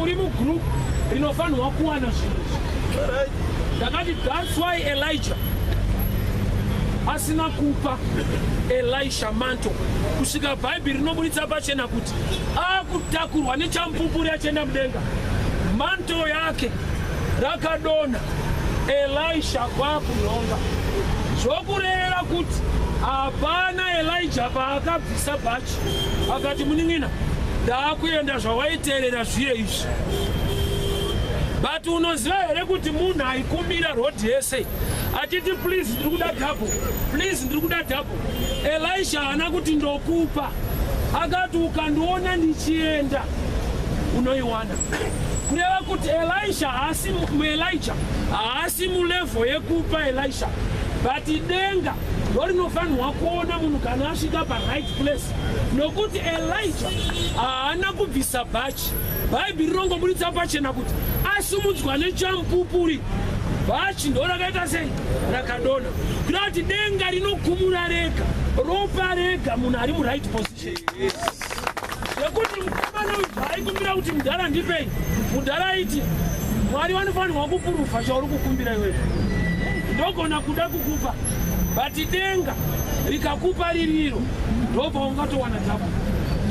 muri mugroup rinofanirwa kuwana zvinhu izvi. Ndakati that's why Elijah asina kupa Elisha manto kusvika Bhaibheri rinoburitsa pachena kuti akutakurwa nechamupupuri achienda mudenga, manto yake rakadonha Elisha kwakunhonga, zvokureva kuti hapana Elijah paakabvisa bhachi akati munin'ina ndaakuenda zvawaiteerera zviye izvi. But unoziva here kuti munhu aikumbira road yese achiti please ndiri kuda double, please ndiri kuda double. Elisha haana kuti ndokupa, akati ukandiona ndichienda unoiwana. Kureva kuti Elisha haasi muElijah, haasi mulevel yekupa Elisha, but denga ndorinofanirwa kuona munhu kana asvika paright place, nokuti Elijah haana kubvisa bhachi. Bhaibheri rinongoburitsa pachena kuti asumudzwa nechamupupuri, bhachi ndo rakaita sei, rakadonha. Kureva kuti denga rinokumura rega, ropa rega munhu ari muright position. Zvekuti mukomana uyu paaikumbira kuti mudhara ndipei, mudhara aiti Mwari vanofanirwa kupurufa chauri kukumbira iwewe, ndogona kuda kukupa, but denga rikakupa ririro ndopaungatowana dzako.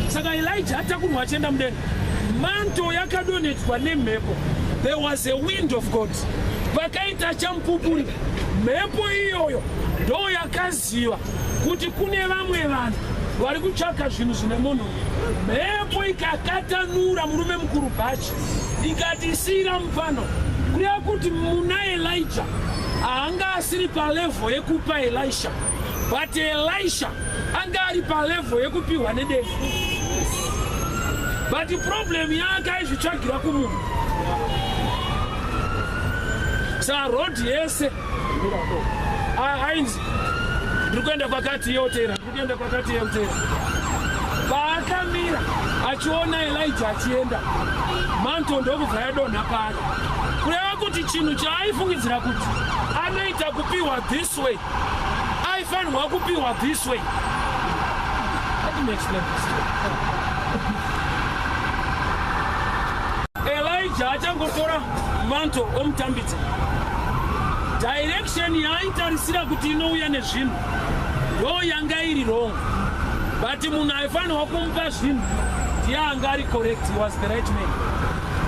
Saka Elijah atakurwa achienda mudenga, manto yakadonhedzwa nemhepo. There was a wind of God, pakaita chamupupuri. Mhepo iyoyo ndo yakaziva kuti kune vamwe vanhu vari kutsvaka zvinhu zvine munhu. Mhepo ikakatanura murume mukuru bhachi ikati siyira mupano, kureva kuti muna Elijah haanga asiri palevel yekupa Elisha, but Elisha anga ari palevel yekupiwa nedenga. But problem yake aizvitsvagira kumunhu. Saka road yese ainzi ndiri kuenda kwakati yotera, ndiri kuenda kwakati yotera. Paakamira achiona Elijah achienda, manto ndokubva yadonha paari. Kureva kuti chinhu chaaifungidzira kuti anoita kupiwa this way, aifanirwa kupiwa this way. Let me explain this. Elijah achangotora manto omutambidza, direction yaaitarisira kuti inouya nezvinhu ndo yanga iri wrong, but munhu aifanirwa kumupa zvinhu ndiye anga ari correct. He was the right man,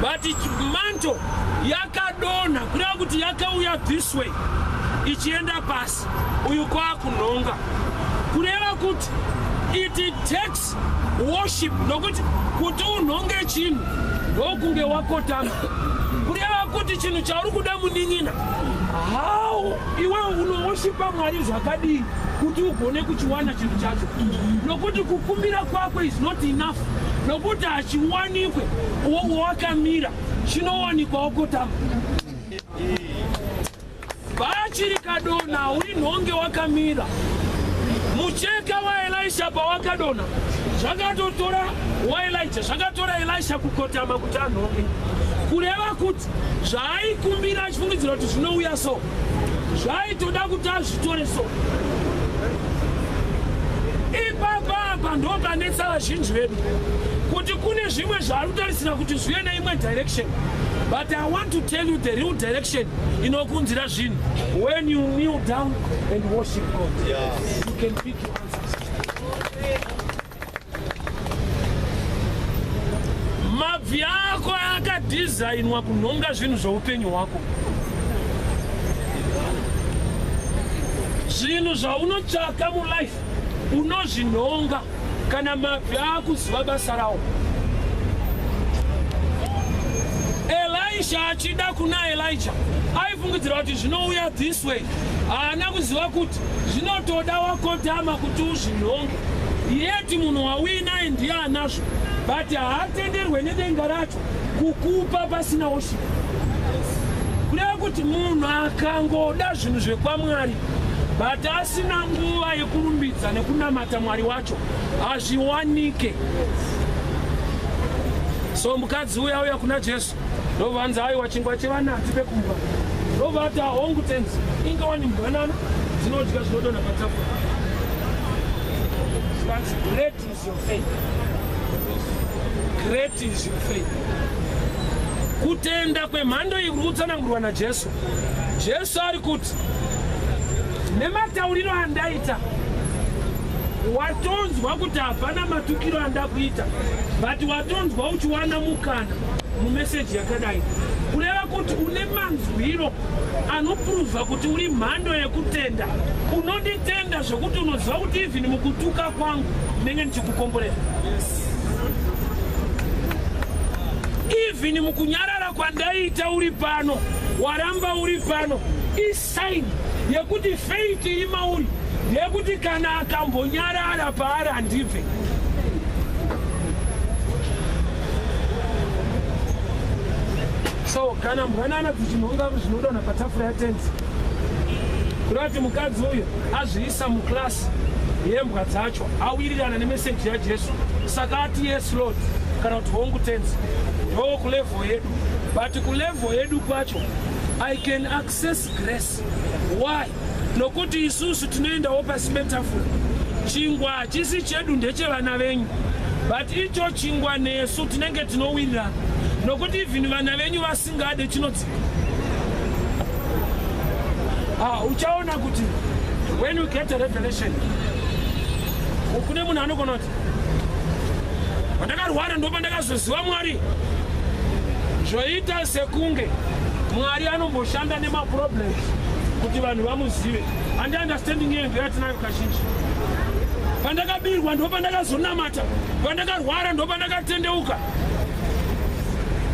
but manto yakadonha, kureva kuti yakauya this way ichienda pasi, uyu kwakunhonga. Kureva kuti it takes worship, nokuti kuti unhonge chinhu ndokunge wakotama. Kureva kuti chinhu chauri kuda munin'ina, how iwe unowoshipa Mwari zvakadii kuti ugone kuchiwana chinhu chacho, nokuti kukumbira kwako is not enough, nokuti hachiwanikwe wakamira, chinowanikwa wakotama. Bhachi rikadonha urinhonge wakamira. Mucheka waElisha pawakadonha, zvakatotora waElija, zvakatora Elisha kukotama kuti anhonge. Kureva kuti zvaaikumbira achifungidzira kuti zvinouya so, zvaitoda kuti azvitore so. Ipapa apa ndo panetsa vazhinji vedu, kuti kune zvimwe zvaari kutarisira kuti zvive neimwe direction, but I want to tell you the real direction inokunzira zvinhu. When you kneel down and worship God, you can pick your answers. Mabvi ako akadhizainwa kunhonga zvinhu zveupenyu hwako. Zvinhu zvaunotsvaka mulife unozvinhonga kana mabvi akuziva basa rawo. Elisha achida kuna Elijah aifungidzira kuti zvinouya this way, haana kuziva kuti zvinotoda wakotama kuti uzvinhonge. Yeti munhu wauinaye ndiye anazvo, but haatenderwe nedenga racho kukupa pasina worship. Kureva kuti munhu akangoda zvinhu zvekwaMwari but asina nguva yekurumbidza nekunamata Mwari wacho, hazviwanike. So mukadzi uya uya kuna Jesu, ndovanzi aiwa chingwa chevana hatipe kumbwa. Ndovati ahongu tenzi, inga wani mbwanana dzinodya zvinodonha patafura. Great is your faith. Great is your faith. Kutenda kwemhando iyi kuri kutsanangurwa naJesu. Jesu ari kuti nematauriro andaita watonzwa kuti hapana matukiro andakuita, but watonzwa uchiwana mukana mumeseji yakadai, kureva kuti une manzwiro anoprova kuti uri mhando yekutenda. Unonditenda zvokuti unoziva kuti even mukutuka kwangu ndinenge ndichikukomborera, even mukunyarara kwandaita uri pano waramba uri pano. Isign yekuti faith iri mauri ndeyekuti kana akambonyarara paari handibve. So kana mbwanana dzichinhonga zvinodonha patafura yaTenzi, kureva kuti mukadzi uyu azviisa muclass yembwa dzacho, awirirana nemeseji yaJesu, saka ati, "Yes Lord," kana kuti, "Hongu Tenzi." Ndo kulevel yedu, but kulevel yedu kwacho I can access grace. Why? Nokuti isusu tinoendawo pasi petafura. Chingwa hachisi chedu, ndechevana venyu, but icho chingwa nesu tinenge tinowirirana, nokuti even vana venyu vasingade chinodzika. Ah, uchaona kuti when you get a revelation, kune munhu anogona kuti pandakarwara ndo pandakazoziva Mwari. Zvoita sekunge Mwari anomboshanda nemaproblems kuti vanhu vamuzive. Handi understanding iyo ndeyatinayo kazhinji. Pandakabirwa ndo pandakazonamata, pandakarwara ndo pandakatendeuka.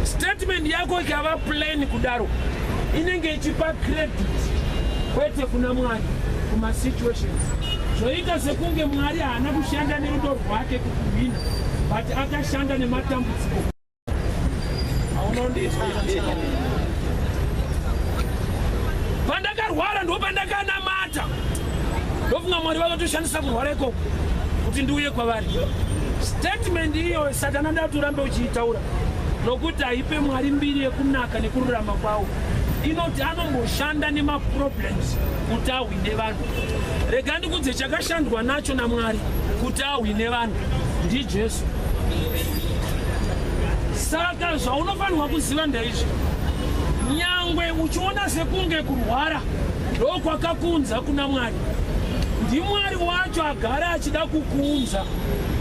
Statement yako ikava plain kudaro, inenge ichipa credit kwete kuna Mwari, kumasituations. Zvoita sekunge Mwari haana kushanda nerudo rwake kukuhwina, but akashanda nematambudziko. Haunondizwa? Pandakarwara ndo pandakanamata. Ndofunga Mwari vakatoshandisa kurwara ikoko kuti ndiuye kwavari. Statement iyo Satani anoda kuti urambe uchiitaura, nokuti haipe Mwari mbiri yekunaka nekururama kwavo. Inoti anomboshanda nemaproblems kuti ahwine vanhu. Rega ndikudze, chakashandwa nacho naMwari kuti ahwine vanhu ndiJesu. Saka zvaunofanirwa kuziva ndeizvi: nyangwe uchiona sekunge kurwara ndokwakakunza kuna Mwari, ndiMwari wacho agara achida kukuunza,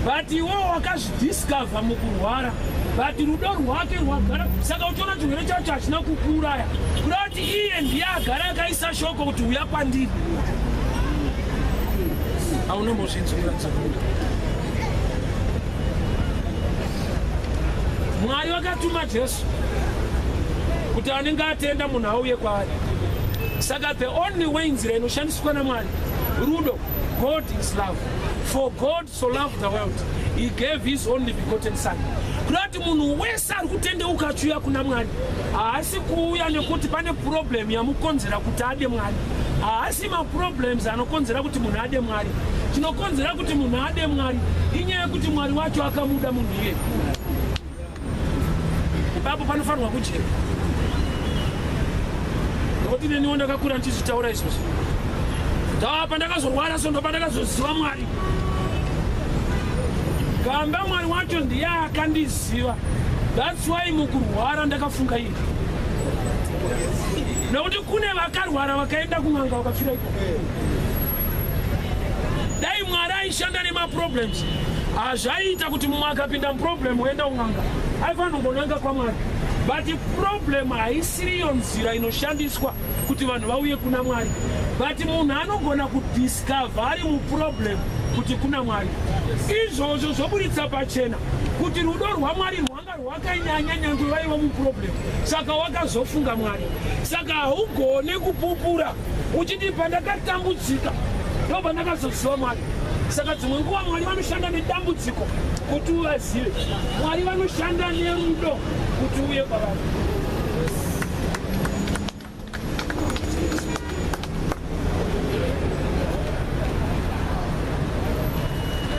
but iwewo wakazvidiscover mukurwara, but rudo rwake rwagara. Saka uchiona chirwere chacho hachina kukuuraya, kuda kuti iye ndiye agara akaisa shoko kuti uya kwandiri. Haunombozvinzwira? Mwari vakatuma Jesu kuti anenge atenda munhu auye kwaari. Saka the only way, nzira inoshandiswa naMwari, rudo. God is love. For God so loved the world, he gave his only begotten son. Kuda kuti munhu wese ari kutendeuka achiuya kuna Mwari haasi kuuya nekuti pane problem yamukonzera kuti ade Mwari. Haasi maproblems anokonzera kuti munhu ade Mwari. Chinokonzera kuti munhu ade Mwari inyaya yekuti Mwari wacho akamuda munhu iye. Ipapo panofanirwa kujeka, nokuti neniwo ndakakura ndichizvitaura izvozvo. Taa pandakazorwara so ndo pandakazoziva Mwari. Gamba Mwari wacho ndiye akandiziva. That's why mukurwara ndakafunga iye, nokuti kune vakarwara vakaenda kun'anga vakafira iko. Dai Mwari aishanda nemaproblems, hazvaiita kuti mumwe akapinda muproblem oenda kun'anga, aifanira kungonanga kwaMwari. But problem haisiriyo nzira inoshandiswa kuti vanhu vauye kuna Mwari, but munhu anogona kudiscover ari muproblem kuti kuna Mwari. Izvozvo zvoburitsa pachena kuti rudo rwaMwari rwanga rwakanyanya nyange vaiva muproblem. Saka wakazofunga Mwari. Saka haugone kupupura uchiti pandakatambudzika ndo pandakazoziva Mwari. Saka dzimwe nguva Mwari vanoshanda nedambudziko kuti uvazive. Mwari vanoshanda nerudo kuti uye kwavari.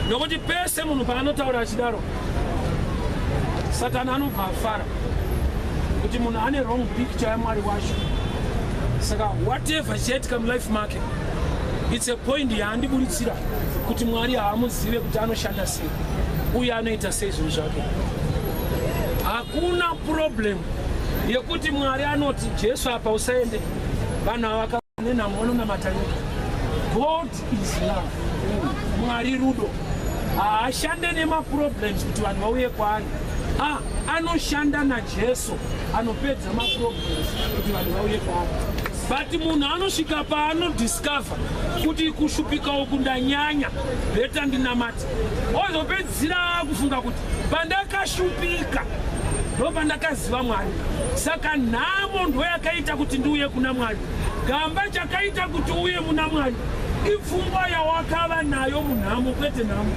Nokuti pese munhu paanotaura achidaro, Satani anobva afara kuti munhu ane wrong picture yaMwari wacho. Saka whatever chichaitika mulife make, it's a point yaandiburitsira kuti Mwari haamuzive, kuti anoshanda sei uye anoita sei zvinhu zvake. Hakuna problem. Yekuti Mwari anoti Jesu apa usaende, vanhu ava nenhamo vanonamata nyika. God is love. Mwari rudo. Haashande nemaproblems kuti vanhu vauye kwaari. Ah, anoshanda naJesu anopedza maproblems kuti vanhu vauye kwaari. But munhu anosvika paanodiscover kuti kushupika uku ndanyanya, better ndinamate. Ozopedzisira akufunga kuti pandakashupika ndopandakaziva Mwari. Saka nhamo ndoyakaita kuti ndiuye kuna Mwari. Gamba chakaita kuti uye muna Mwari ipfungwa yawakava nayo munhamo, kwete nhamo.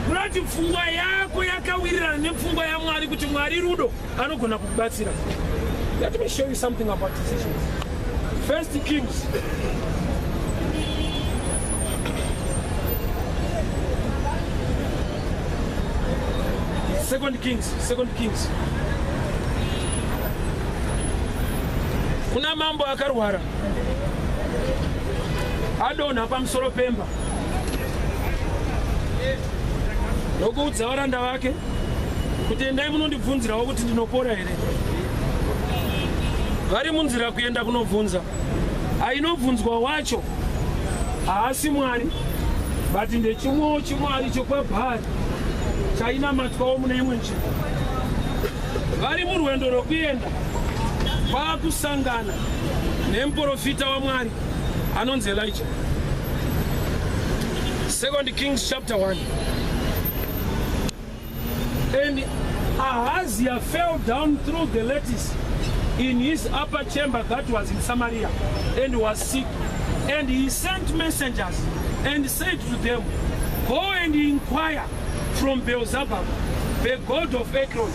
Kurati pfungwa yako yakawirirana nepfungwa yaMwari kuti Mwari rudo anogona kukubatsira. Let me show you something about decisions. First Kings Second Kings, Second Kings. Kuna mambo akarwara adonha pamusoro pemba ndokuudza varanda vake kuti endai munondibvunzirawo kuti ndinopora here. Vari munzira kuenda kunobvunza, ainobvunzwa wacho haasi Mwari, but ndechimwewo chimwari chekwaBhaari chainamatwawo mune imwe nzvimbo. Vari murwendo rwekuenda kwakusangana nemuprofita waMwari anonzi Elijah. Second Kings chapter 1. And Ahaziah fell down through the lattice in his upper chamber that was in Samaria, and was sick. And he sent messengers and said to them, Go and inquire from Beelzebub, the god of Ekron,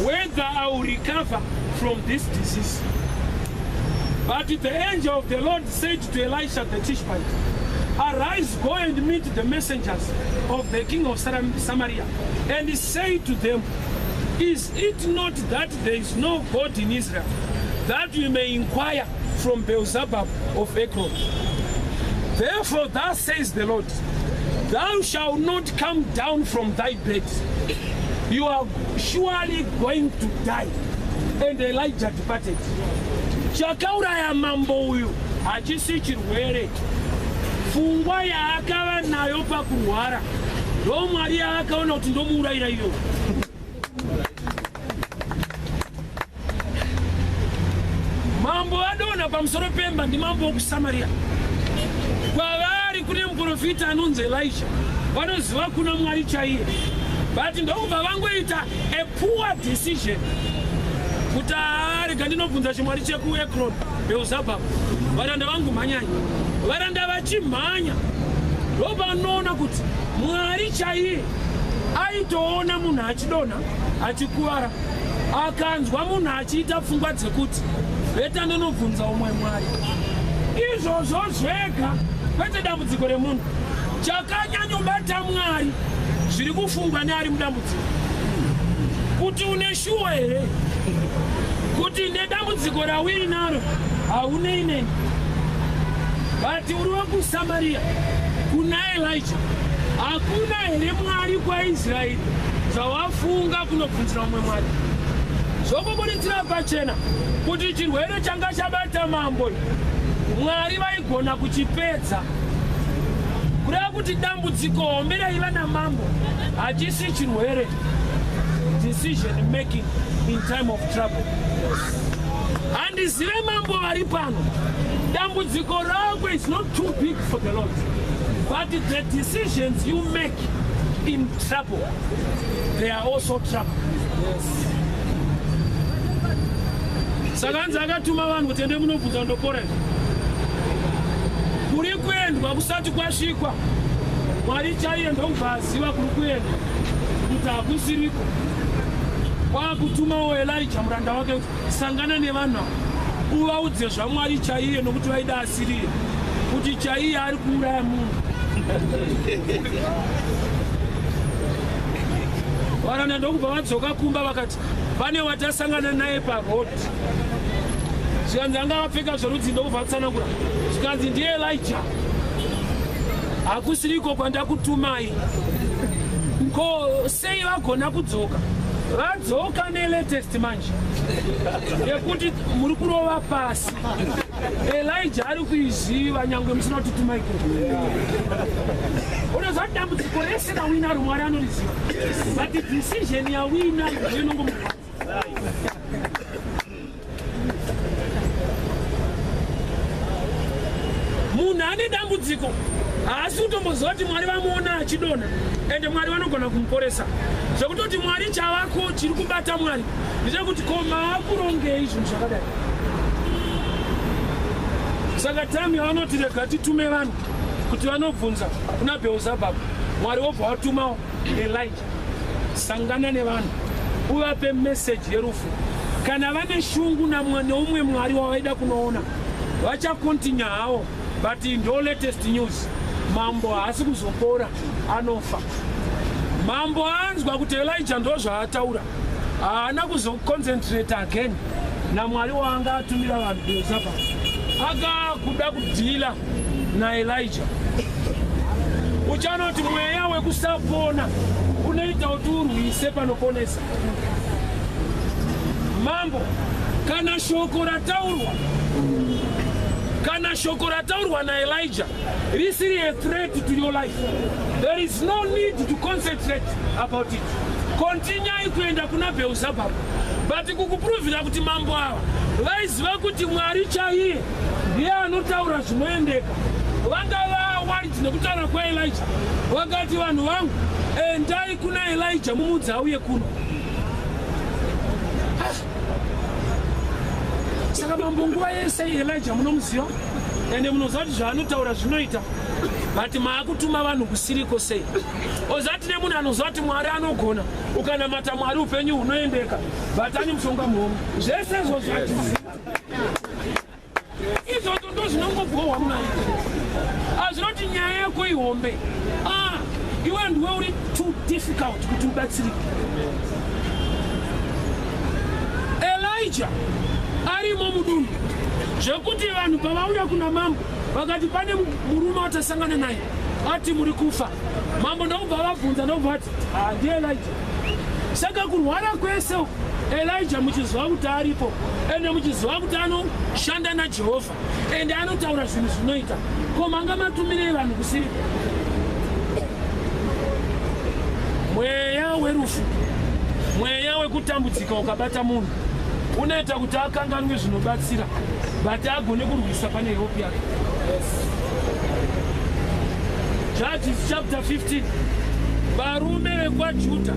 whether I will recover from this disease. But the angel of the Lord said to Elisha the Tishbite, Arise, go and meet the messengers of the king of Samaria, and say to them, Is it not that there is no God in Israel, that we may inquire from Beelzebub of Ekron? Therefore, thus says the Lord, thou shalt not come down from thy bed. You are surely going to die. And Elijah departed. Chakauraya mambo uyu hachisi chirwere. Pfungwa yaakava nayo pakurwara ndo Mwari yaakaona kuti ndomuurayira iyo. Mambo adonha pamusoro pemba ndimambo wekuSamaria. Kwavari kune muprofita anonzi Elisha, vanoziva kuna Mwari chaiye, but ndokubva vangoita a poor decision kuti arega ndinobvunza chimwari chekuEkron, Beelzebub. Varanda vangu mhanyai. Varanda vachimhanya ndopanoona kuti Mwari chaiye aitoona munhu achidonha achikuvara, akanzwa munhu achiita pfungwa dzekuti better ndinobvunza umwe Mwari. Izvozvo zvega kwete dambudziko remunhu. Chakanyanyobata Mwari zviri kufungwa neari mudambudziko, kuti une shuwa here kuti nedambudziko rawiri naro haunei neni, but uri wekuSamaria kuna Elijah, hakuna here Mwari kwaIsraeri zvawafunga kunobvunzira umwe Mwari? Zvokubuditsira pachena kuti chirwere changa chabata mambo, Mwari vaigona kuchipedza. Kureva kuti dambudziko hombe raiva namambo hachisi chirwere, decision making in time of trouble. Handizive mambo vari pano, dambudziko rako is not too big for the Lord, but the decisions you make in trouble, they are also trouble. Saka hanzi akatuma vanhu kuti ende munobvunza ndopora. Kuri kuendwa kusati kwasvikwa, Mwari chaiye ndokubva aziva kuri kuendwa kuti hakusiriko, kwakutumawo Elija muranda wake kuti sangana nevanhu ava uvaudze zvaMwari chaiye, nokuti vaida asiriye kuti chaiye ari kuuraya munhu. Varanda ndokubva vadzoka kumba vakati pane watasangana naye paroad, zvikanzi anga apfeka zvorudzi, ndokubva atsanangura, zvikanzi ndiye Elija, hakusiriko kwandakutumai. Ko sei? vagona kudzoka, vadzoka nelatest manje yekuti muri kurova pasi. Elija ari kuiziva nyangwe musina kutituma ikoko. Unoziva kuti dambudziko rese rawinaro Mwari anoriziva, but decision yawina inongomurwadza. Munhu ane dambudziko haasi kutomboziva kuti Mwari vamuona achidonha, ende Mwari vanogona kumuporesa. Zvekutoti Mwari chavako chiri kubata Mwari ndechekuti ko maakurongei zvinhu zvakadai. Saka time yavanoti rega titume vanhu kuti vanobvunza kuna Beelzebub, Mwari wobva watumawo Elijah. Sangana nevanhu uvape meseji yerufu. Kana vane shungu neumwe mwari wavaida kunoona, vachakontinya hawo, but ndo latest news, mambo haasi kuzopora, anofa. Mambo anzwa kuti Elijah ndo zvaataura, haana kuzoconcentrate again naMwari waanga atumira vanhu Beelzebub. Akakuda kudhila naElijah. Uchanoti mweya wekusapona unoita kuti urwise panoponesa. Mambo, kana shoko rataurwa, kana shoko rataurwa naElijah risiri a threat to your life, there is no need to concentrate about it. Continuai kuenda kuna Beelzebub, but kukuprovira kuti mambo ava vaiziva kuti Mwari chaiye ndiye anotaura zvinoendeka. Vanga vaworried nekutaura kwaElijah, vakati vanhu vangu, endai kuna Elijah mumudzi auye kuno. Saka mambo, nguva yese Elijah munomuziva, ende munoziva kuti zvaanotaura zvinoita, but maakutuma vanhu kusiriko sei? Ozati nemunhu anoziva kuti Mwari anogona, ukanamata Mwari upenyu hunoendeka, but ane mushonga muhomwe. Zvese izvozvo achiziva, izvozvo ndo zvinongobwohwa Mwari. Azvinoti nyaya yako ihombe. Ah, iwe ndiwe uri too difficult kuti ubatsirike. Elijah arimo mudunhu, zvekuti vanhu pavauya kuna mambo vakati pane murume watasangana naye ati muri kufa. Mambo ndokubva vabvunza, ndokubva vati handi Elijah. Saka kurwara kwese uku, Elijah muchiziva kuti aripo, ende muchiziva kuti anoshanda naJehovha, ende anotaura zvinhu zvinoita, ko manga matumirei vanhu kusiri? Mweya werufu, mweya wekutambudzika ukabata munhu, unoita kuti akanganwe zvinobatsira, but agone kurwisa pane hope yake. Judges chapter 15, varume vekwaJudha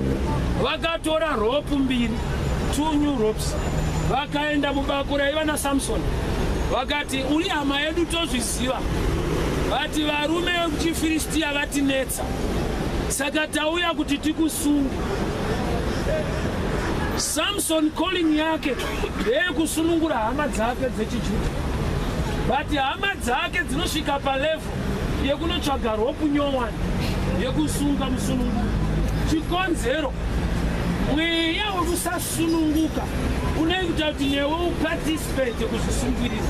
vakatora rope mbiri, two new ropes, vakaenda mubako raiva naSamsoni, vakati uri hama yedu, tozviziva, vati varume vekuchiFiristiya vatinetsa, saka tauya kuti tikusunge. Samson calling yake ndeyekusunungura hama dzake dzechiJudha, but hama dzake dzinosvika palevel yekunotsvaga rope nyowani yekusunga musununguro. Chikonzero, mweya wekusasununguka unoita kuti newe uparticipate kuzvisungirira.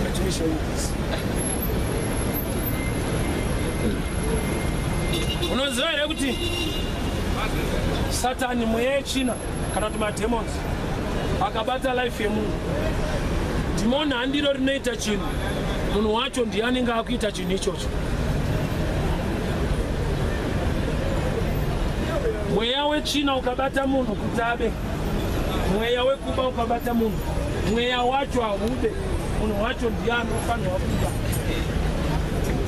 Let me show you this. Unoziva here kuti Satani, mweya yechina kana kuti mademons akabata life yemunhu, dhimoni handiro rinoita chinhu, munhu wacho ndiye anenge akuita chinhu ichocho. Mweya wetsvina ukabata munhu kuti abe, mweya wekuba ukabata munhu, mweya wacho haube, munhu wacho ndiye anofanirwa kuba.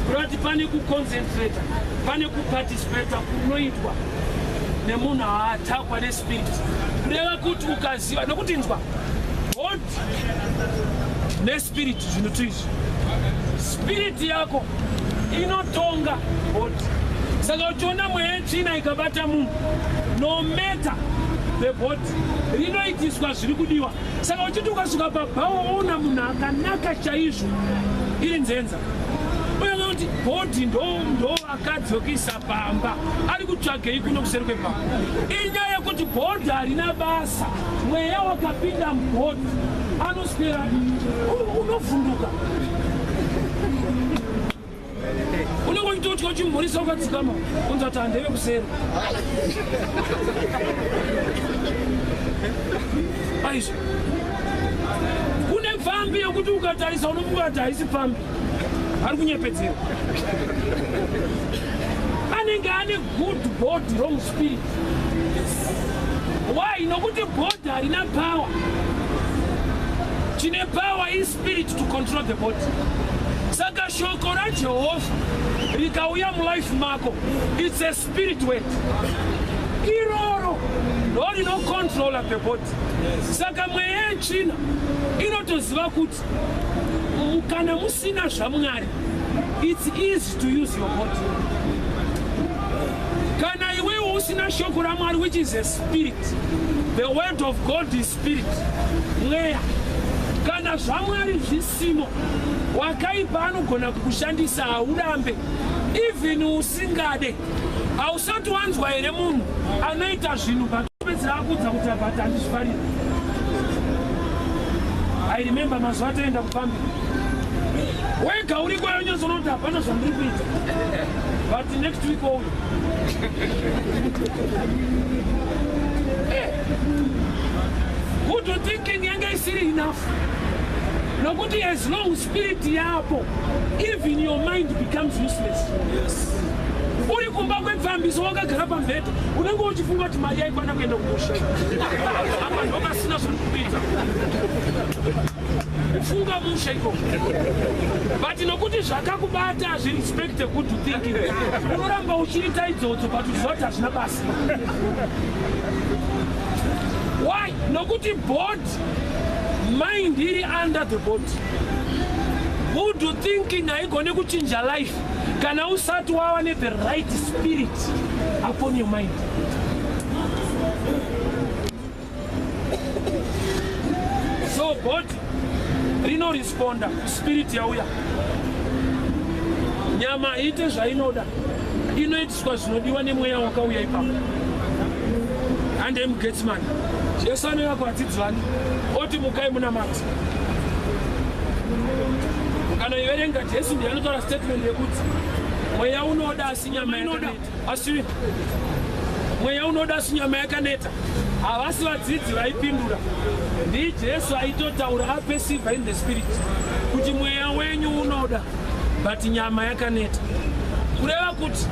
Kurati pane kuconcentrata, pane kuparticipata kunoitwa nemunhu aattackwa nespirit. Kureva kuti ukaziva nokuti inzwa god nespirit, zvinhu tu izvi, spirit yako inotonga body. Saka uchiona mweya yetsvina ikabata munhu, no matter the body, rinoitiswa zviri kudiwa. Saka uchiti ukasvika pabhawa woona munhu akanaka chaizvo iri nzenza, uye kuti body ndo vakadzi vekuisa pamba, ari kutsvagei kuno kuseri kwebhawa? Inyaya yekuti body harina basa, mweya wakapinda mubody anoswera unovhunduka, unenge. Unototya uchimhurisa ukadzikama, unza kuti handeve kuseri. Aizvo. Kune pfambi yekuti ukatarisa unofunga kuti haisi pfambi. Ari kunyepedzera. Anenge ane good body, wrong spirit. Why? Nokuti body harina power. Chine power is spirit to control the body. Saka shoko raJehovha rikauya mulife mako, it's a spirit word. Iroro ndo rinocontrola the body. Saka mweya yetsvina inotoziva kuti kana musina zvaMwari, it's easy to use your body. Kana iwewe usina shoko raMwari, which is a spirit, the word of God is spirit, mweya. Kana zvaMwari zvisimo, wakaipa anogona kukushandisa. Haurambe, even usingade. Hausati wanzwa here munhu anoita zvinhu patopedzera akudza kuti abati handizvifariri? I remember mazuva atoenda kupambi, wega uri kwayo nyatsoona kuti hapana zvandiri kuita, but next week ouyo. Good thinking yange isiri enough, nokuti as long spirit yapo, even your mind becomes useless. Uri kumba kwepfambiso, wakagara pamubhedha, unenge uchifunga kuti mari yaikwana kuenda kumusha. Apa ndokasina zviri kuita, kufunga musha ikoko, but nokuti zvakakubata hazvirespect good thinking, unoramba uchiita idzodzo, but uchiziva kuti hazvina basa. Why? Nokuti body, mind iri under the body. Good thinking haigone kuchinja life kana usati wava nethe right spirit upon your mind. So body rinoresponda spirit yauya. Nyama haite zvainoda, inoitiswa zvinodiwa nemweya wakauya ipapo. Handei muGetsemane. Jesu anouya kuvadzidzi vake, oti, "Mukai munamati." Ukanoiverenga, Jesu ndiye anotaura statement yekuti mweya unoda asi nyama inoda, asi mweya unoda asi nyama yakaneta. Havasi vadzidzi vaipindura, ndiJesu aitotaura aperceive in the spirit kuti mweya wenyu unoda but nyama yakaneta, kureva kuti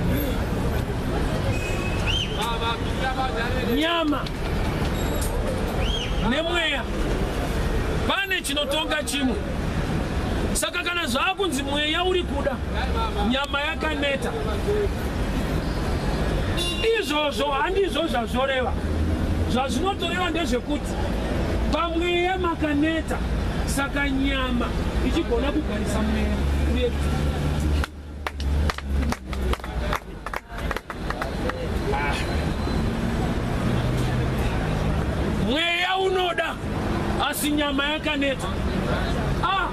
nyama nemweya pane chinotonga chimwe. Saka kana zvaakunzi mweya uri kuda, nyama yakaneta, izvozvo handizvo zvazvoreva. Zvazvinotoreva ndezvekuti pamweya makaneta, saka nyama ichigona kugarisa mweya uye. Mweya unoda asi nyama yakaneta. Ah,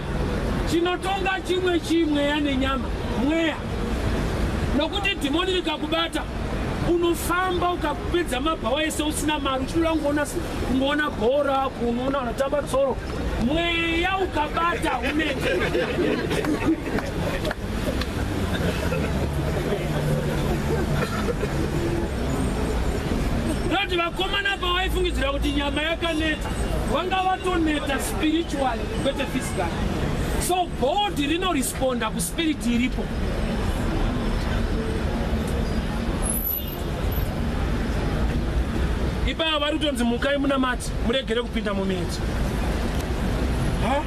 chinotonga chimwe chii? Mweya nenyama. Mweya, nokuti dhimoni rikakubata, unofamba ukapedza mabhawa ese usina mari, uchinoda kungoona bhora, kunoona vanotamba tsoro. Mweya ukabata unete. Noti vakomana pavaifungidzira kuti nyama yakaneta, vanga vatoneta spiritually, kwete physically. So body rinoresponda kuspirit iripo. Ipava vari kutonzi, "Mukai munamati, muregere kupinda mumiedzo." Ha,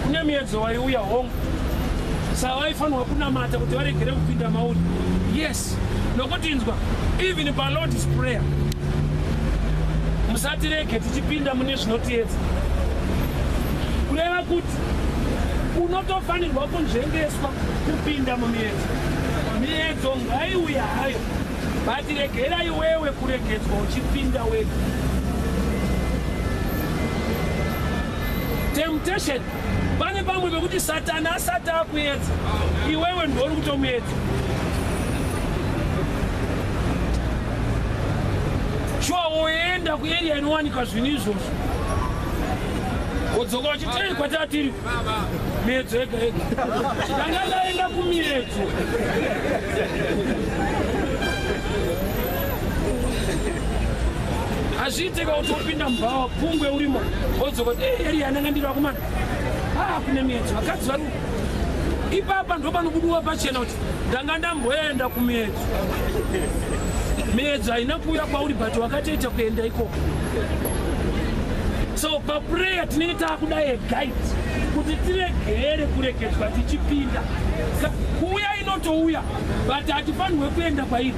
kune miedzo waiuya, hongu. Saka vaifanirwa kunamata kuti varegere kupinda mauri? Yes, nokuti inzwa, even paLord's Prayer, "Musatirege tichipinda mune zvinotiedza," kureva kuti unotofanirwa kunzvengeswa kupinda mumiedzo. Miedzo ngaiuya hayo, but regera iwewe kuregedzwa uchipinda wega. Temptation, pane pamwe pekuti Satani asati akuedza, iwewe ndori kutomuedza. Shuwa, woenda kuarea inowanika zvinhu izvozvo, wodzoka uchitei kwatatiri miedzo yega yega. Ndanga ndaenda kumiedzo. Hazviiteka kuti upinda mubhawa pungwe urimo wodzoka kuti eh, Eriya ananga ndiri vakomana. Ah, kune miedzo vakadzi vari ipapa ndopanobudiwa pachena kuti ndanga ndamboenda kumiedzo. Miedzo haina kuuya kwauri but wakatoita kuenda ikoko. So paprayer tinenge taakuda a guide kuti tiregere kuregedzwa tichipinda. Kuuya inotouya but hatifanirwe kuenda kwairi.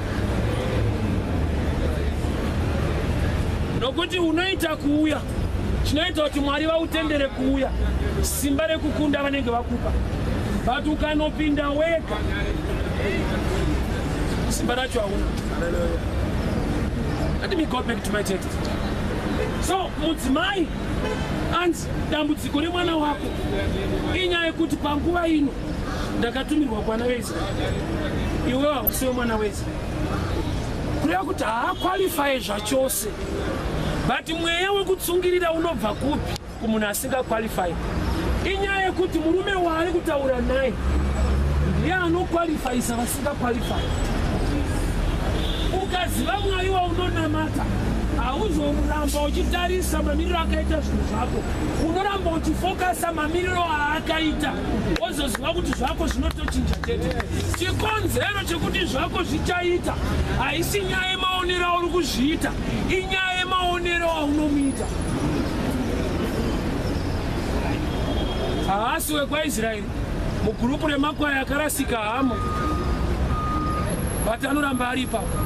Nokuti unoita kuuya chinoita kuti Mwari vautendere kuuya simba rekukunda vanenge vakupa, but ukanopinda wega simba racho hauna. Let me go back to my text. So mudzimai anzi dambudziko remwana wako inyaya yekuti panguva ino ndakatumirwa kwana veIsraeri, iwewe hausiwe mwana weIsraeri, kureva kuti haakwalifaye zvachose. But mweya wekutsungirira unobva kupi kumunhu asingakwalifai? Inyaya yekuti murume waari kutaura naye ndiye anokwalifaisa vasingakwalifai. Ukaziva Mwari waunonamata hauzoramba uchitarisa mamiriro akaita zvinhu zvako, unoramba uchifokasa mamiriro aakaita, wozoziva kuti zvako zvinotochinja chete. Chikonzero chekuti zvako zvichaita haisi nyaya yemaonero auri kuzviita, inyaya yemaonero aunomuita. Haasi wekwaIsraeri, mugurupu remakwai akarasika hamo, but anoramba ari ipapo.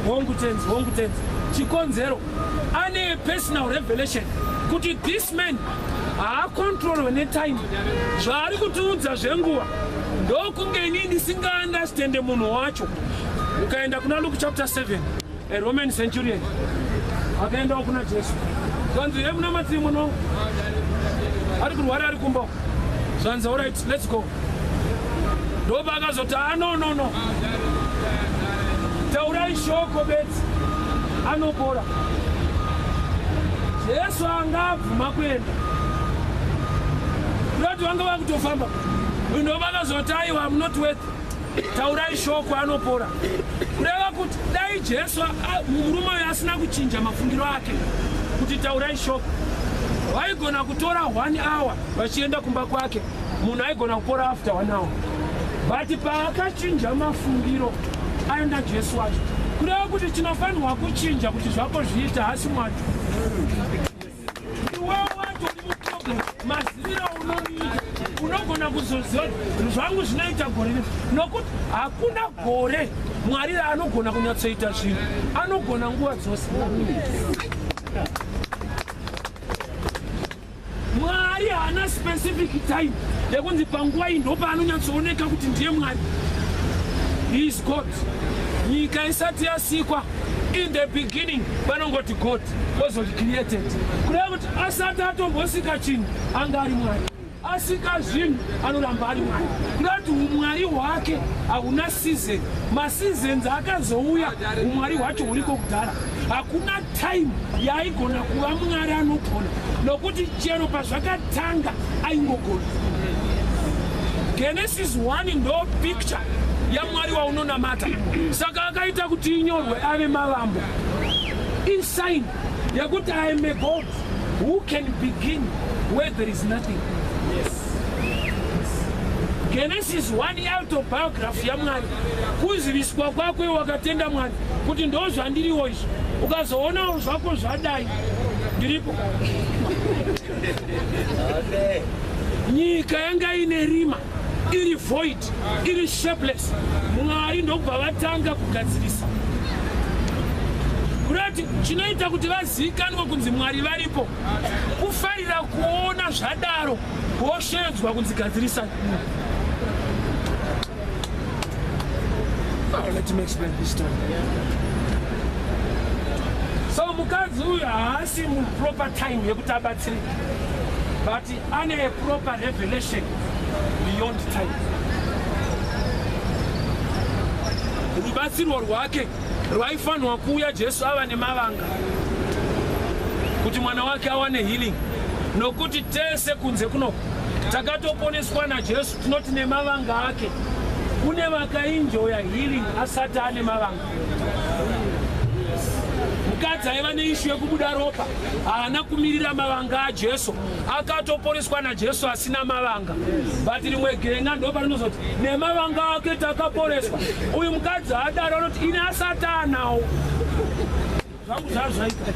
Hongu tenzi, hongu tenzi. Chikonzero ane personal revelation kuti this man haakontrolwe netime. Zvaari kutiudza zvenguva ndokunge ini ndisingaandastende munhu wacho. Ukaenda kuna Luke chapter 7, a Roman centurion akaendawo kuna Jesu, zvanzi ye munamatiri mwana wangu ari kurwara ari kumba. Zvanzi alright, let's go. Ndopa akazoti ah, no no no, taurai shoko bedzi anopora. Jesu anga abvuma kuenda kurati vanga vakutofamba, ndopa akazoti aiwa, I'm not worth, taurai shoko anopora. Kureva kuti dai Jesu murume uyu asina kuchinja mafungiro ake kuti taurai shoko, vaigona kutora 1 hour vachienda kumba kwake, munhu aigona kupora after 1 hour. But paakachinja mafungiro aenda Jesu wacho, kureva kuti chinofanirwa kuchinja kuti zvako zviita hasi Mwari, iwe wacho uri muproblem. Maziviro aunoita unogona kuzoziva kuti zvangu zvinoita gore rino, nokuti hakuna gore Mwari raanogona kunyatsoita zvinhu, anogona nguva dzose. Mwari haana specific time yekunzi panguva iyi ndopaanonyatsooneka kuti ndiye Mwari. He is God. Nyika isati yasikwa, in the beginning vanongoti God ozoti created, kureva kuti asati atombosika chinhu anga ari Mwari. Asika zvinhu anoramba ari Mwari, kureva kuti umwari hwake hauna season. Maseasons akazouya, umwari hwacho huriko kudhara. Hakuna time yaaigona kuva Mwari anogona, nokuti chero pazvakatanga aingogona. Genesis 1 ndo picture yaMwari waunonamata, saka akaita kuti inyorwe ave mavambo, isign yekuti I am a God who can begin where there is nothing. Genesis 1 autobiography yaMwari, kuziviswa kwakwe wakatenda Mwari kuti ndo zvandiriwo izvi. Ukazoonawo zvako zvadai, ndiripo. Nyika yanga ine rima, iri void, iri shapeless, Mwari ndokubva vatanga kugadzirisa. Kurati chinoita kuti vazivikanwe kunzi Mwari varipo kufarira kuona zvadaro, voshedzwa kunzi gadzirisai. Oh, let me explain this story. So mukadzi uyu haasi muproper time yekuti abatsirike, but ane a proper revelation beyond time. Rubatsirwo rwake rwaifanirwa kuuya Jesu ava nemavanga kuti mwana wake awane healing, nokuti tese kunze kuno takatoponeswa naJesu, tinoti nemavanga ake. Kune vakainjoya healing asati ane mavanga. Mukadzi aiva neishu yekubuda ropa haana kumirira mavanga aJesu, akatoporeswa naJesu asina mavanga. But rimwe gen'a ndo parinozoti nemavanga ake takaporeswa. Uyu mukadzi haadaro, anoti ini asati anawo zvangu zvazvaita.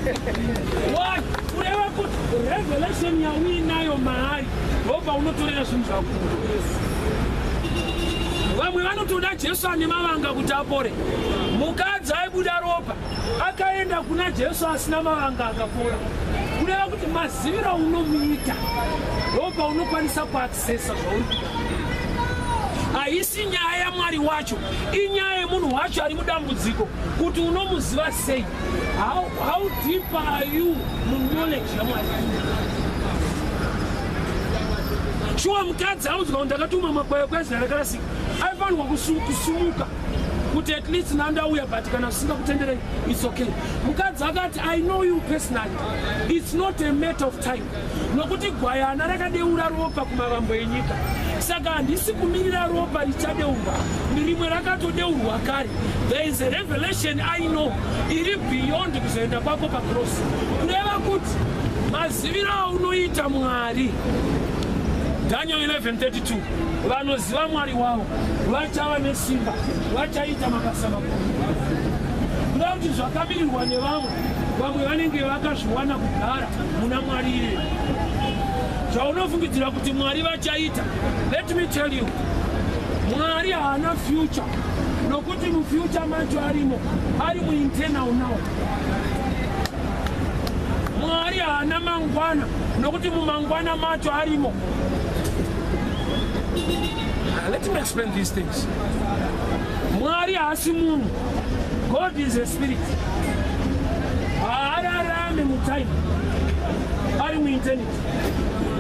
Why? Kureva kuti revelation yauinayo maari ndobva unotorera zvinhu zvako. Vamwe vanotoda Jesu ane mavanga kuti apore. Mukadzi aibuda ropa akaenda kuna Jesu asina mavanga akapora. Kureva kuti maziviro aunomuita ndobva unokwanisa kuaccessa zvauri kuda. Haisi nyaya yaMwari wacho, inyaya yemunhu wacho ari mudambudziko, kuti unomuziva sei. How deep are you muknowledge yaMwari? Shuwa mukadzi audzwa kuti ndakatuma makwaya kwaIsraeri akarasika, aifanirwa kusumuka kuti at least nandauya, but kana zvisingakutenderei, it's okay. Mukadzi akati, "I know you personally. It's not a matter of time, nokuti gwayana rakadeura ropa kumavambo enyika, saka handisi kumirira ropa richadeurwa, rimwe rakatodeurwa kare. There is a revelation I know iri beyond kuzoenda kwako pacross." Kureva kuti maziviro aunoita Mwari, Daniel 11:32, vanoziva Mwari wavo vachava nesimba, vachaita mabasa makuru. Kuda kuti zvakamirirwa nevamwe, vamwe vanenge vakazviwana kugara muna Mwari iyeye. Zvaunofungidzira kuti Mwari vachaita, let me tell you, Mwari haana future, nokuti mufuture macho arimo, ari mueternal now. Mwari haana mangwana, nokuti mumangwana macho arimo. Let me explain these things. Mwari haasi munhu. God is a spirit. Haararami mutime, ari mueternity,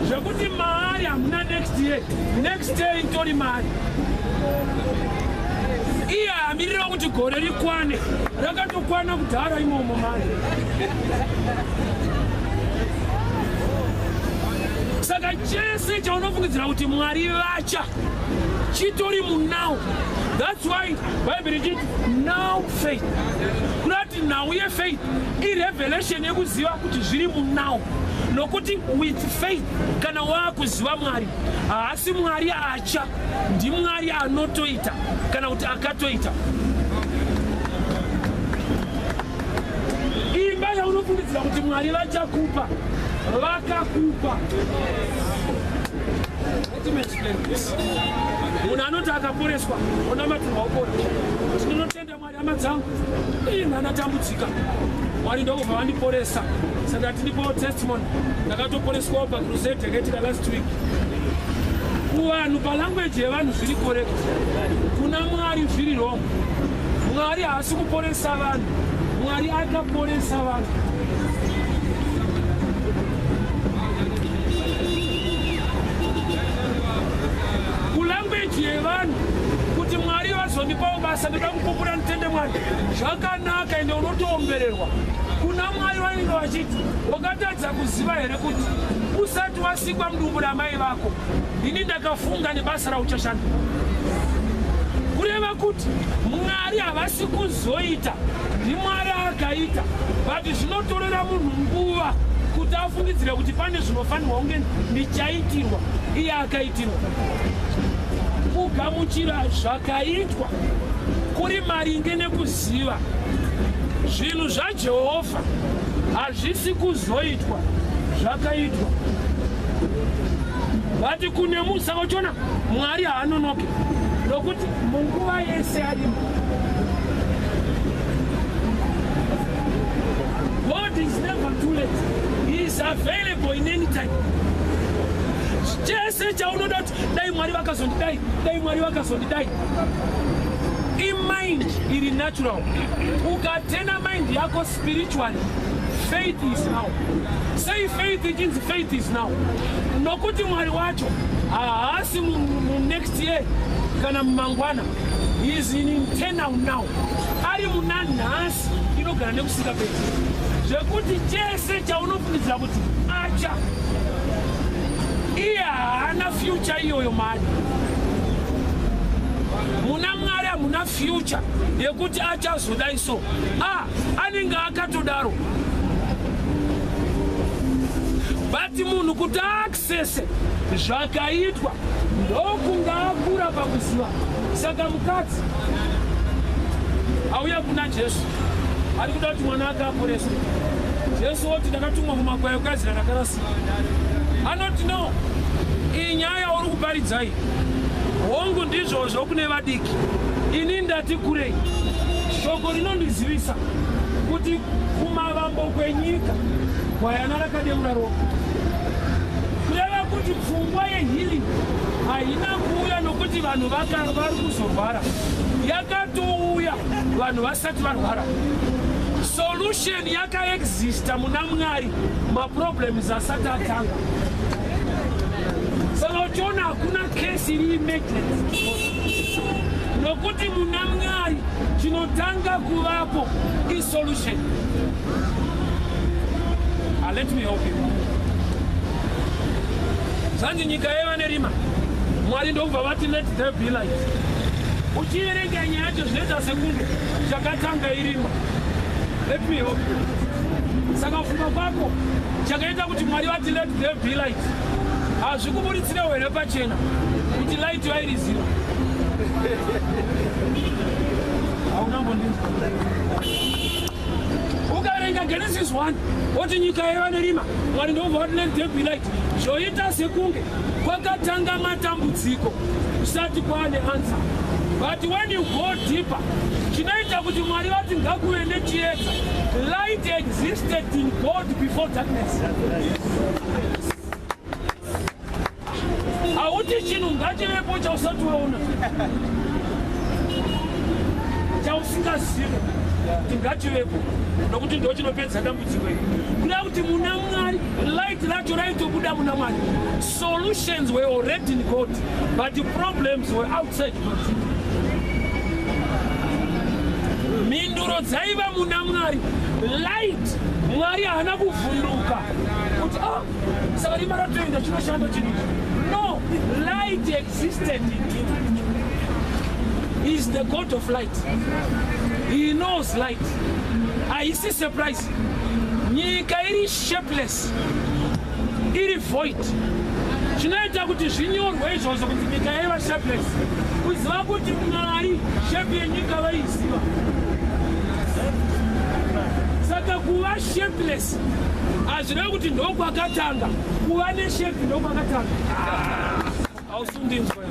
zvekuti maari hamuna next year. Next year itori mari. Iye hamirira kuti gore rikwane, rakatokwana kudhara imomo mari. Saka chese chaunofungidzira kuti Mwari vacha, chitori munow. That's why Bhaibheri richiti now faith. Kurati nhau yefaith irevelation yekuziva kuti zviri munow, nokuti with faith, kana waakuziva Mwari, haasi Mwari acha, ndiMwari anotoita kana kuti akatoita. Imba yaunofungidzira kuti Mwari vachakupa, vakakupa. Let me explain this. Munhu anoti akaporeswa, onamatirwa, upora, tinotenda Mwari. Hama dzangu, ii ndanatambudzika, Mwari ndokubva vandiporesa, saka tiripo testimony. Ndakatoporeswawo pacrusade yakaitika last week. Kuvanhu, palanguage yevanhu zviri correct, kuna Mwari zviri wrong. Mwari haasi kuporesa vanhu, Mwari akaporesa vanhu. Kulanguage yevanhu, kuti Mwari vazondipawo basa, ndoda kupupura, nditende Mwari, zvakanaka, ende unotoombererwa. Kuna Mwari vanenge vachiti, wakatadza kuziva here kuti usati wasikwa mudumbu ramai vako, ndini ndakafunga nebasa rauchashanda? Kureva kuti Mwari havasi kuzoita, ndiMwari akaita, but zvinotorera munhu nguva kuti afungidzire kuti pane zvinofanirwa kunge ndichaitirwa, iye akaitirwa. Kugamuchira zvakaitwa kuri maringe nekuziva zvinhu zvaJehovha hazvisi kuzoitwa, zvakaitwa. Vati kune musa uchiona Mwari haanonoke, nokuti munguva yese arimo. God is never too late. He is available in any time. Chese chaunoda kuti dai Mwari vakazondidai, dai Mwari vakazondidai, imind iri natural. Ukatena mind yako spiritually, faith is now. Sei faith ichinzi faith is now? Nokuti Mwari wacho haasi munext year kana mumangwana. He is in eternal now, ari muna nhasi inogara nekusingaperi, zvekuti chese chaunofungidzira kuti acha, iye haana future iyoyo. Mari muna Mwari hamuna. haana future yekuti achazodai so. A anenge akatodaro. But munhu kuti aaccesse zvakaitwa ndokunga akura pakuziva. Saka mukadzi auya kuna Jesu ari kuda kuti mwana ake aporeswe. Jesu oti, "Ndakatumwa kumakwai ekuIsraeri rakarasika." Anoti, "No, iyi nyaya yauri kuparidzai, hongu, ndizvozvo kune vadiki. Ini ndati kurei. Shoko rinondizivisa kuti kumavambo kwenyika gwayana rakadeura ropa." Kureva kuti pfungwa yehealing haina kuuya nokuti vanhu vari kuzorwara, yakatouya vanhu vasati varwara. Solution yakaexista muna Mwari maproblems asati atanga. Saka uchiona hakuna case iri emergency, nokuti muna Mwari chinotanga kuvapo isolution. Ah, let me help you. Zvanzi nyika yaiva nerima, Mwari ndokubva vati, "Let there be light." Uchiverenga nyaya yacho, zvinoita sekunge chakatanga irima. Let me help you. Saka kufunga kwako, chakaita kuti Mwari vati, "Let there be light," hazvikuburitsirewo here pachena kuti light vairiziva? Haunambondinzwa. Ukaverenga Genesis 1, woti nyika yaiva nerima, Mwari ndobva vati, "Let there be light," zvoita sekunge kwakatanga matambudziko kusati kwaane answer. But when you go deeper, chinoita kuti Mwari vati ngakuve nechiedza, light existed in God before darkness. Hauti chinhu ngachivepo chausati waona, chausingazivi kuti ngachivepo, nokuti ndo chinopedza dambudziko iri. Kuda kuti muna Mwari light racho raitobuda muna Mwari. Solutions were already in God, but the problems were outside God. Mhinduro dzaiva muna Mwari. Light, Mwari haana kuvhunduka kuti, "Ah, saka rima ratoenda, chinoshanda chinhu." No, light existed in him. He is the God of light. He knows light. Haisi surprise. Nyika iri shapeless, iri void. Chinoita kuti zvinyorwe izvozvo kuti nyika yaiva shapeless, kuziva kuti Mwari shape yenyika vaiziva. Saka kuva shapeless hazvirevi kuti ndokwakatanga kuva neshape. Ndokwakatanga. Hausundinzwa.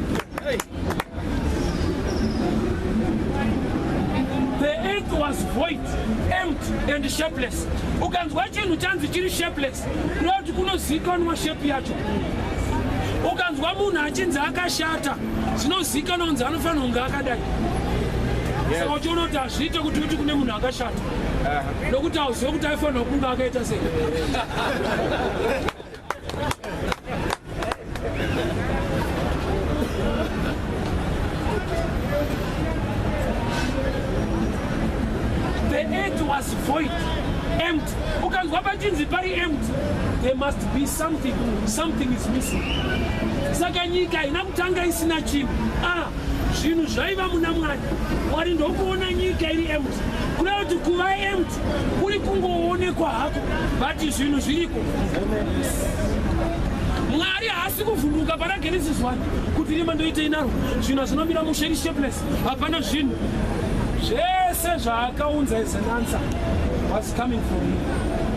The earth was void, empty and shapeless. Ukanzwa chinhu chanzi chiri shapeless, kureva kuti kunozivikanwa shape yacho. Ukanzwa munhu achinzi akashata, zvinozivikanwa kunzi anofanira kunge akadai. Saka uchiona kuti hazviite kuti uti kune munhu akashata, nokuti hauzive kuti aifanira kunge akaita sei. The earth was void, empty. Ukanzwa pachinzi pari empty, there must be something. Something is missing. Saka nyika haina kutanga isina chinhu. Ah, zvinhu zvaiva muna Mwari. Mwari ndokuona nyika iri empty. Kuda kuti kuva empty kuri kungoonekwa hako, but zvinhu zviriko. Mwari haasi kuvhunduka pana Genesis 1 kuti rima ndoitei naro, zvinhu hazvinomira mushe, iri shapeless, hapana zvinhu. Zvese zvaakaunza as an answer was coming from him.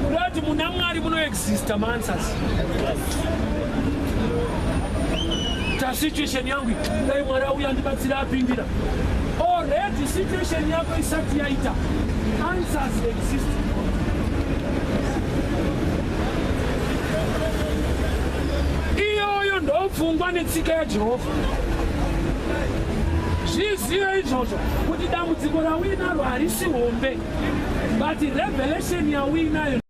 Kuda kuti muna Mwari munoexista maanswers. Ta situation yangu, dai Mwari auya andibatsira, apindira. Already situation yako isati yaita, answers exist. Iyoyo ndopfungwa netsika yaJehovha. Zvizive izvozvo kuti dambudziko rauinaro harisi hombe, but revelation yauinayo.